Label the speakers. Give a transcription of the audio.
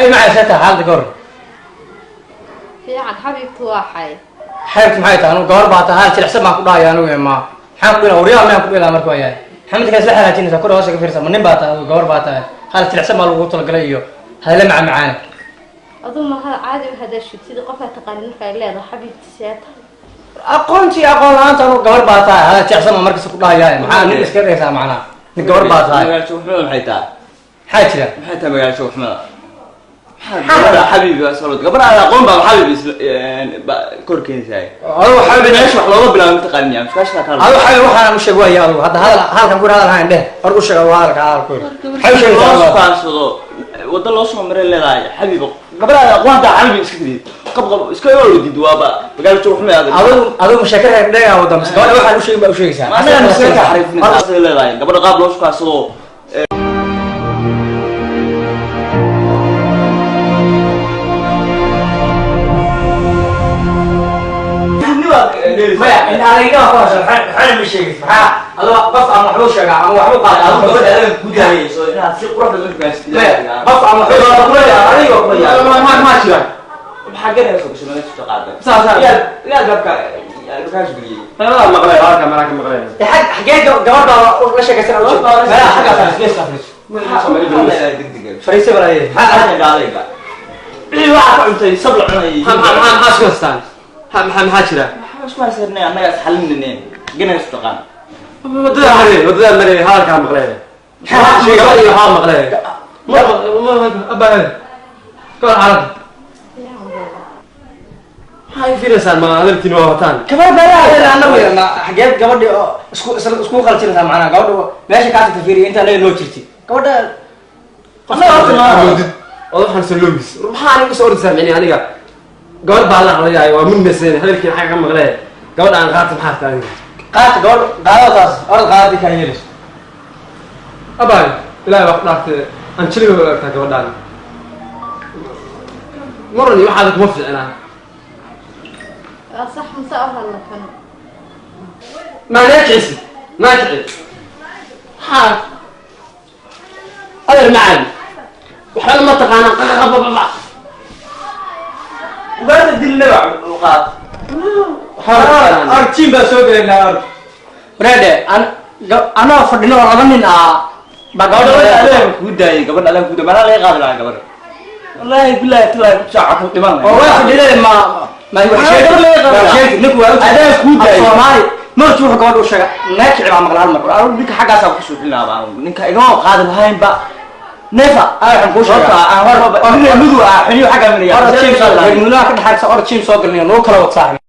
Speaker 1: Xabiib maxay seeta xaaladda ka hor?
Speaker 2: Fiican xabiibtu waa xay.
Speaker 1: Xabiibtu maxay tahay? Anigu gabar baa tahay, jilicsan baan ku dhahaya anigu ma. Maxaan ku dhihi waryaa miyaan ku dhihi lahaa marka waa yahay. Maxamed kale isla xanaajinaysaa kor hoos ka fiirsa ma nin baa tahay adigu gabar baa tahay. Hal jilicsan baa lagu talagalay iyo hadalla macaan.
Speaker 2: Aduu ma caadi u hadashid sidii qof aad taqaanin marka ay leedahay xabiibti seeta.
Speaker 1: Aqoontii aqoon la'aanta anigu gabar baa tahay, hal jilicsan baan markasta ku dhahaya. Maxaa nin iska dhigaysaa macnaha? Nin gabar baa tahay.
Speaker 3: Magaalo joogxumada maxay tahay?
Speaker 1: Maxaa jira?
Speaker 3: Maxay tahay magaalo joogxumada? Maxaa xabiibi baa soo gabar aan aqoon baa xabiibi kor keenaysaa.
Speaker 1: Adigu xabiibi
Speaker 3: meesha wax looga bilaabo mataqaanin yaa muskaashka kala.
Speaker 1: Adigu xabiibi waxaan u sheeg waaya adigu hadda hadal halkan ku hadal hayn dheh. Hor u sheeg adigu hadalka hadal ku. Xabiibi sheeg
Speaker 3: loo faansado wada loo soo maray leedahay xabiibi gabar aan aqoon taa xabiibi iska tidid. Qab qab iska orodid waaba magaalo joogxumada adigu.
Speaker 1: Adigu adigu mushaakir dheh wada mis gabadha waxaan u sheegin baa u sheegaysaa.
Speaker 3: Anaga muskaashka xariifnaysaa leedahay gabadha qaab loo faansado.
Speaker 1: Maya in adayga ku hayso maxay ma sheegis maxaa adoo qof aan waxba u sheegaa ama waxba qaaday
Speaker 3: adigu gabadha adiga ku daayayso inaad si qurux badan u gaarsiiso.
Speaker 1: Maya qof aan waxba
Speaker 3: adiga ku
Speaker 4: yaa ma jira
Speaker 3: maxaa garanayso gashay meesha soo qaaday
Speaker 4: saas
Speaker 3: yaa yaa gabka yaa kaas geliyay
Speaker 4: qeybada maqlay halka maraka maqlay
Speaker 1: xag xagee gabadha la sheekaysan u sheeg maya xaggaas isgees fariiso fariiso balaaye
Speaker 3: maxaa adayga wixii waxa ku cuntay sab la cunay
Speaker 4: maxaa maxaa isku haystaan maxaa maxaa jira
Speaker 3: isku haysanay annaga is xalinayne ganayso taqaan
Speaker 4: wadada maray wadada maray halka maqlay gabadha iyo waxaa maqlay ma abaa kor arag maxay fiirsaan ma adartiin waa wataan
Speaker 1: gabar baa annagu xageed gabadhi isku isku qalajinaysaa macnaha gabadha meesha kaa tagta fiiriya inta anaga noo jirti gabadha
Speaker 4: annaga horta ma awoodid oo waxaan soo loogis maxaa aniga soo ordaysaa micni aniga gabar baa la hadlayaa waa murmaysan hadalkiina xagga ka maqlay gabadha aan qaata maxaa tahay
Speaker 1: qaata gabadh qaado taas orod qaadadii kaa yeelayso
Speaker 4: abaay ilaahay waa ku dhaaftay aan jiliga u egtaa gabadhaan maran iyo waxaada kuma fiicnaa
Speaker 2: waa sax mase u hadla kan
Speaker 4: maa naakicisi naakici maxaa adeer macaan waxbana ma taqaanaa qaqaqabababa
Speaker 3: ugaarta dilnaba qaad
Speaker 1: arjiin baa soo gelay laa wareede anoo fadhino oo laba nin ah baa
Speaker 3: gabadha adeer ku daayay gabadha adeer ku daayay mana laga qaadi lahaa gabadha wallahi billahi tilaa ku saaca ku dhiman
Speaker 1: oo waa fadhideen ma ma wax sheeg ninku waa
Speaker 3: adeer ku daayay
Speaker 1: Soomaali markii wuxuu gabadha u sheegay naakici baa maqla hal mar
Speaker 3: anigu ninka xaggaas aan ku suuxin lahaa baan ninka igama qaadi lahayn ba neefa
Speaker 1: waxaan kuu sheegaa
Speaker 3: aan hor nin mudu ah xiniyo xagga minaya
Speaker 1: orod jiim soo galnay ka dhaxaysa orod jiim soo galnay noo kala wad saaxib.